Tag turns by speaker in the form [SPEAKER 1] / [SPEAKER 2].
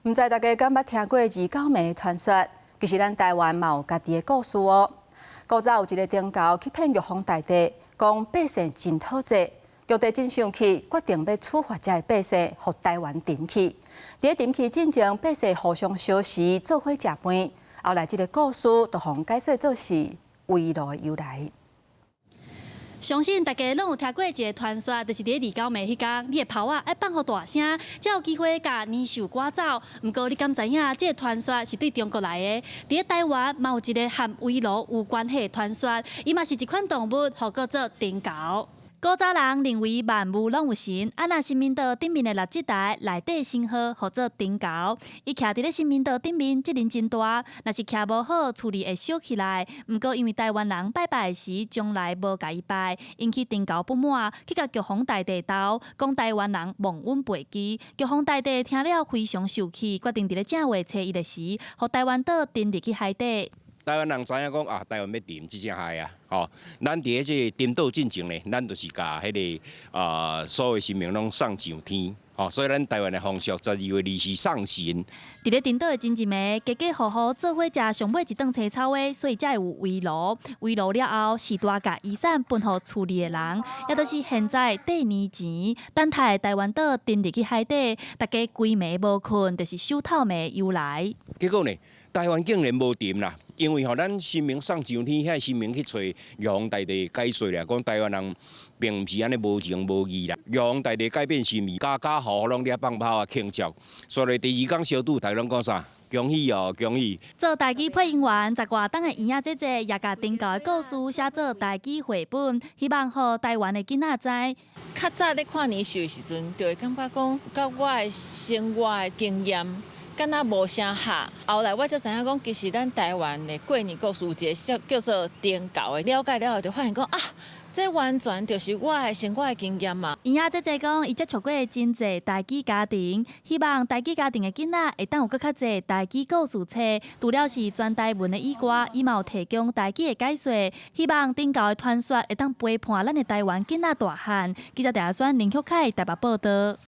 [SPEAKER 1] 毋知大家敢捌聽過二九暝傳說？其實咱台灣嘛有家己的故事哦。古早有一個丁猴去騙玉皇大帝，講百姓真討債，玉帝真生氣，決定欲處罰這个百姓，予台灣沉去。佇咧沉去進前，百姓互相相食，做伙食飯。後來這個故事就予人解說做是圍爐的由來。
[SPEAKER 2] 相信大家攏有聽過一個傳說，就是佇咧二九暝彼工，你的炮仔愛放予大聲，才有機會共年獸趕走。毋過你敢知影，這个傳說是對中國來的？佇咧台灣嘛有一个和圍爐有關係的傳說，伊嘛是一款動物，號叫做丁猴。古早人認為萬物攏有神，啊若神明桌頂面的蠟燭台內底神號號做丁猴，伊徛佇咧神明桌頂面，責任真大。若是徛無好，厝裡會燒起來。毋過因為台灣人拜拜時，從來無共伊拜，引起丁猴不滿，去共玉皇大帝鬥，講台灣人忘恩背義。玉皇大帝聽了非常受氣，決定佇咧正月初一的時，予台灣島沉入去海底。
[SPEAKER 3] 台灣人知影講啊，台灣欲沉，這隻海啊，吼，咱佇咧這个沉島進前呢，咱就是共彼个啊，所有神明攏送上天，吼，所以咱台灣的風俗12月24送神。
[SPEAKER 2] 佇咧沉島的前一暝，家家戶戶做伙食上尾一頓青草的，所以才會有圍爐。圍爐了後，序大共遺產分予厝裡的人，也就是現在綴年錢，等待台灣島沉入去海底，大家規暝無睏，就是守透暝的由來。
[SPEAKER 3] 結果呢，台灣竟然無沉啦，因為吼，咱神明送上天，遐神明去揣玉皇大帝解說啦，講台灣人並毋是按呢無情無義啦。玉皇大帝改變心意，家家戶戶攏佇遐放炮啊慶祝，所以第二工小拄，大家攏講啥？恭喜哦，恭喜！
[SPEAKER 2] 做台語配音員十外冬的嬰仔姐姐，也共丁猴的故事寫做台語繪本，希望予台灣的囡仔知。
[SPEAKER 4] 較早咧看年獸的時陣，就會感覺講，佮我的生活的經驗敢若無啥合。後來我才知影講，其實咱台灣的過年故事有一个叫叫做丁猴的，了解了後就發現講啊，這完全就是我的生活的經驗嘛。
[SPEAKER 2] 嬰仔姐姐講，伊接觸過真濟台語家庭，希望台語家庭的囡仔會當有閣較濟台語故事冊。除了是全台文的以外，伊嘛有提供台語的解說。希望丁猴的傳說會當陪伴咱的台灣囡仔大漢。記者鄭阿選、林旭凱台北報導。